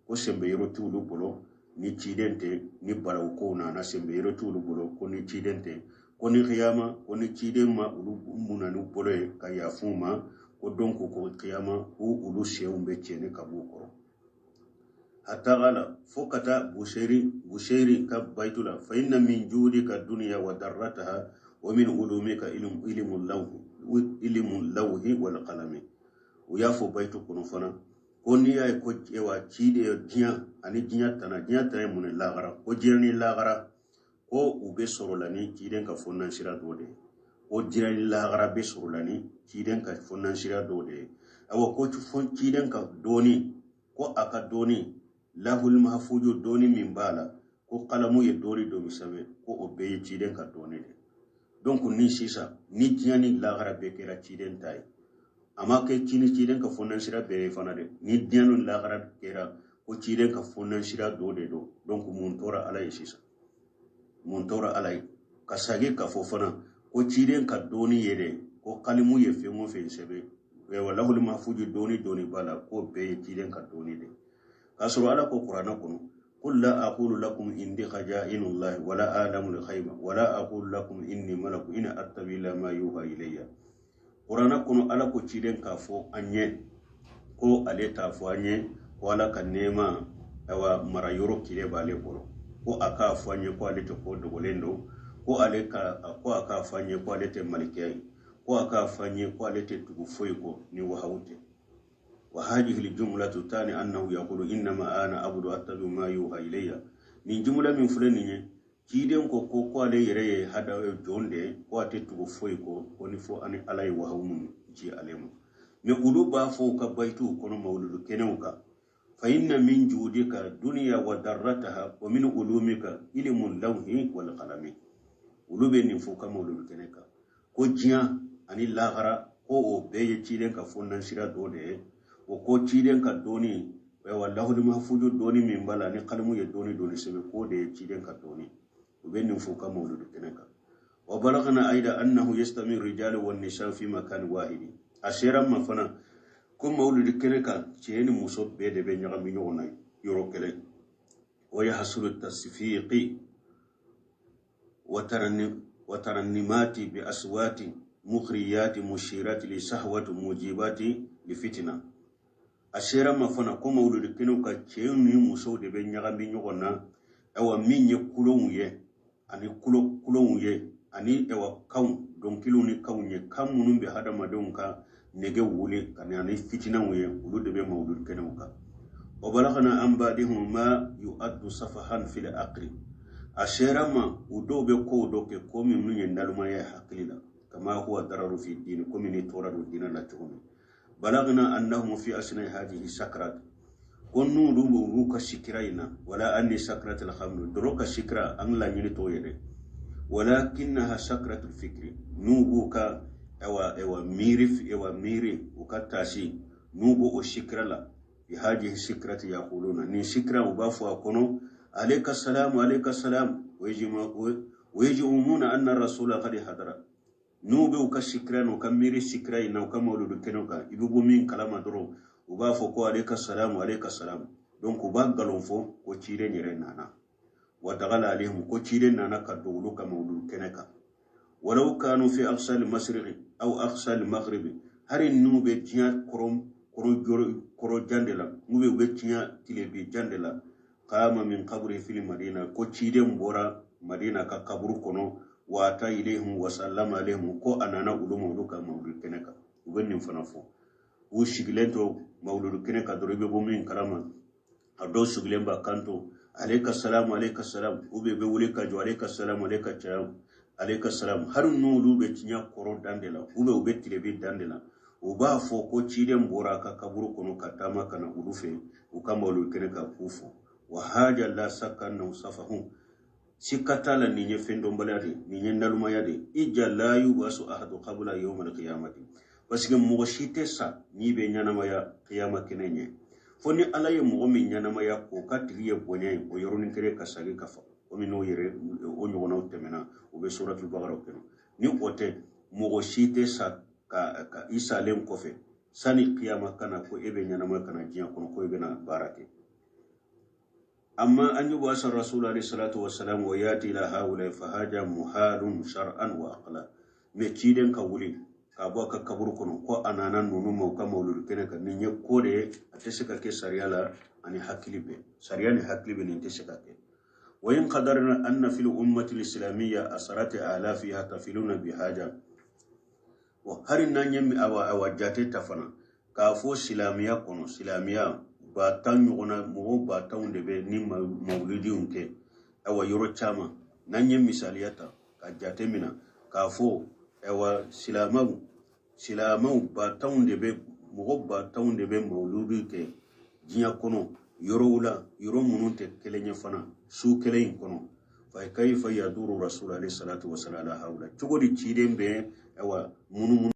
ko senbɛ yɔrɔ t'olu bolo ni ciden tɛ, ni balawu kow nana, senbɛ yɔrɔ t'olu bolo ko ni ciden tɛ, ko ni kiyama, ko ni ciden ma olu munna n'u bolo ye ka yafu ma, ko donc ko kiyama ko olu senw bɛ cɛni ka b'u kɔrɔ. Hatta qala, fo ka taa Bushairi ka bayitu la: fa inna min judika dunya wa darrataha wa min ulumika ilmu lawhi wal qalami. U y'a fɔ bayitu kɔnɔ fana ko n'i y'a ye ko ewa ci de diɲɛ ani diɲɛ tana, diɲɛ tana ye mun ye? Lahara. Ko diɲɛ ni lahara, ko u bɛ sɔrɔ la ni ciden ka fɔnansira dɔ de ye, ko diɲɛ ni lahara bɛ sɔrɔ la ni ciden ka fɔnansira dɔ de ye. Awa, ko ciden ka dɔɔni, ko a ka dɔɔni lahul mahfuju, dɔɔni min b'a la, ko kalamu ye dɔɔni dɔ min sɛbɛn, ko o bɛɛ ye ciden ka dɔɔni de. Donc ni sisan ni diɲɛ ni lahara bɛɛ kɛra ciden ta ye, a ma kɛ ci ni ciden ka fɔnansira bɛɛ ye fana dɛ. Ni diɲɛ ni lahara kɛra ko ciden ka fɔnansira dɔ de don, donc mun tora Ala ye sisan? Mun tora Ala ye? Ka sagi ka fɔ fana ko ciden ka dɔɔni ye dɛ, ko kalimu ye fɛn o fɛn sɛbɛn, lahul mahfuju, dɔɔni dɔɔni b'a la, k'o bɛɛ ye ciden ka dɔɔni de. K'a sɔrɔ Ala ko Kuranɛ kɔnɔ: قل لا أقول لكم عندي خزائن الله ولا أعلم الغيب ولا أقول لكم إني ملك إن أتبع إلا ما يوحى إلي. Kuranɛ kɔnɔ, Ala ko ciden k'a fɔ an ye ko ale t'a fɔ an ye ko Ala ka nɛɛma, ayiwa, mara yɔrɔ kile b'ale bolo, ko a k'a fɔ an ye ko ale tɛ ko dogolen don, ko ale ka ko a k'a fɔ an ye ko ale tɛ malikɛ ye, ko a k'a fɔ an ye ko ale tɛ tugu foyi kɔ ni wahawu tɛ. وهذه الجملة تعني أنه يقول إنما أنا عبد أتبع ما يوحى إلي. Nin jumla min filɛ nin ye, ciden ko ale yɛrɛ ye hada jɔn de ye, ko a tɛ tugu foyi kɔ ko ni fo ani Ala ye wahawu mun ci ale ma. Mais olu b'a fɔ u ka bayituw kɔnɔ mawuludu kɛnɛw kan: fa inna min judika dunya wa darrataha wa min ulumika ilmu lawhi wal qalami. Olu bɛ nin fɔ u ka mawuludu kɛnɛ kan ko diɲɛ ani lahara, ko o bɛɛ ye ciden ka fɔnansira dɔ de ye. O ko ciden ka dɔɔni, ayiwa, lahul mahfuju, dɔɔni min b'a la ni kalimu ye dɔɔni dɔɔni sɛbɛn, k'o de ye ciden ka dɔɔni. U bɛ nin fɔ u ka mawuludu kɛnɛ kan. Wa balagana aida annahu yastami rijalu wan nisa fi makan wahidi. A sera ma fana ko mawuludu kɛnɛ kan, cɛ ni muso bɛɛ de bɛ ɲagami ɲɔgɔn na yɔrɔ kelen. Wa yahsulu tasfiqi wa tarannimati bi aswati mukhriyati mushirati li sahwati mujibati li fitina. A sera ma fana ko mawuludu kɛnɛw ka, cɛw ni musow de bɛ ɲagami ɲɔgɔn na. Ayiwa, min ye kulonw ye ani kulo kulonw ye ani, ayiwa, kanw, dɔnkiliw ni kanw ye, kan minnu bɛ hadamadenw ka nege wuli ka na ni fitinaw ye, olu de bɛ mawuludu kɛnɛw kan. Wa balagana an ba'dihum ma yu'addu safahan fil aqli. A sera ma u dɔw bɛ kow dɔ kɛ, ko minnu ye nalumaya ye hakili la, kama huwa dararu fi dini, komi ni tora don diinɛ la cogo min. Balagna annahum fi asnai hadhihi sakrat, ko n'olu b'u ka sikira in na, wala anni sakratul khamr, dɔrɔ ka sikira an laɲini t'o ye dɛ, walakinnaha sakratul fikri. N'u b'u ka, ayiwa, miiri, ayiwa, miiri u ka taasi, n'u b'o o sikira la, bi hadhihi sikrati yaquluna, nin sikira u b'a fɔ a kɔnɔ: alayka salamu, alayka salam. Wa yaj'umuna anna rasula qad hadara. N'u bɛ u ka sikira n'u ka miiri sikira in na u ka mawuludu kɛnɛw kan, i bɛ bɔ min kalama dɔrɔn, u b'a fɔ ko alayka salamu, alayka salamu. Donc u b'a nkalon fɔ ko ciden yɛrɛ nana, wa dagala alayhim, ko ciden nana ka don olu ka mawuludu kɛnɛ kan. Walaw kanu fi aqsal masriqi aw aqsal maghribi, hari n'u bɛ diɲɛ kɔrɔ kɔrɔ jan de la, n'u bɛ u bɛ diɲɛ tilebin jan de la, qama min qabri fil madina, ko ciden bɔra Madina ka kaburu kɔnɔ, wa ata ilayhim wa sallama alayhim, ko a nana olu ma olu ka mawuludu kɛnɛ kan. U bɛ nin fana fɔ. U sigilen to mawuludu kɛnɛ kan dɔrɔn, i bɛ bɔ min kalama, a dɔw sigilen b'a kan to alayka salamu, alayka salam, u bɛ wuli ka jɔ, alayka salamu, alayka salam, alayka salam. Hali n'olu bɛ diɲɛ kɔrɔ dan de la, u bɛ u bɛ tilebin dan de la, u b'a fɔ ko ciden bɔra a ka kaburu kɔnɔ ka taama ka na olu fɛ u ka mawuludu kɛnɛ kan k'u fɔ. Wa haja la sakka annahu safahun. Sika t'a la, nin ye fɛn dɔnbaliya de ye, nin ye nalumaya de ye. Ija la yubasu ahadu qabla yawmal qiyamati, parce que mɔgɔ si tɛ sa n'i bɛ ɲɛnamaya kiyama kɛnɛ ɲɛ, fo ni Ala ye mɔgɔ min ɲɛnamaya k'o ka tigi ye bonya ye, o yɔrɔnin kelen ka sagi ka faga, komi n'o yɛrɛ o ɲɔgɔnnaw tɛmɛna, u bɛ suratul bakara kɔnɔ. Ni o tɛ, mɔgɔ si tɛ sa ka i salen kɔfɛ sani kiyama ka na ko e bɛ ɲɛnama ka na diɲɛ kɔnɔ ko e bɛna baara kɛ. Amma an yubasa rasul alayhi salatu wasalam wa yati ila haula fa haja muhalun shar'an wa aqla. Mais ciden ka wuli ka bɔ a ka kaburu kɔnɔ ko a nana ninnu ma u ka mawuludu kɛnɛ kan, nin ye ko de ye, a tɛ se ka kɛ sariya la ani hakili bɛ sariya ni hakili bɛ, nin tɛ se ka kɛ. Wa in qadarna anna fil ummati al-islamiyya asarati alafi yahtafiluna bi haja wa, hari n'an ye awa jate ta fana k'a fɔ silamɛya kɔnɔ, silamɛya 10,000 ɲɔgɔnna, mɔgɔw ba tanw de bɛ ni mawulidiw kɛ, awa yɔrɔ caman. N'an ye misaliya ta ka jate mina k'a fɔ awa silamɛw ba tanw de bɛ, mɔgɔ ba tanw de bɛ mawuludi kɛ diɲɛ kɔnɔ yɔrɔw la, yɔrɔ minnu tɛ kelen ye fana, su kelen in kɔnɔ, fa kayfa yaduru rasul alayhi salatu wasalam ala haula, cogo di ciden bɛ awa munumunu?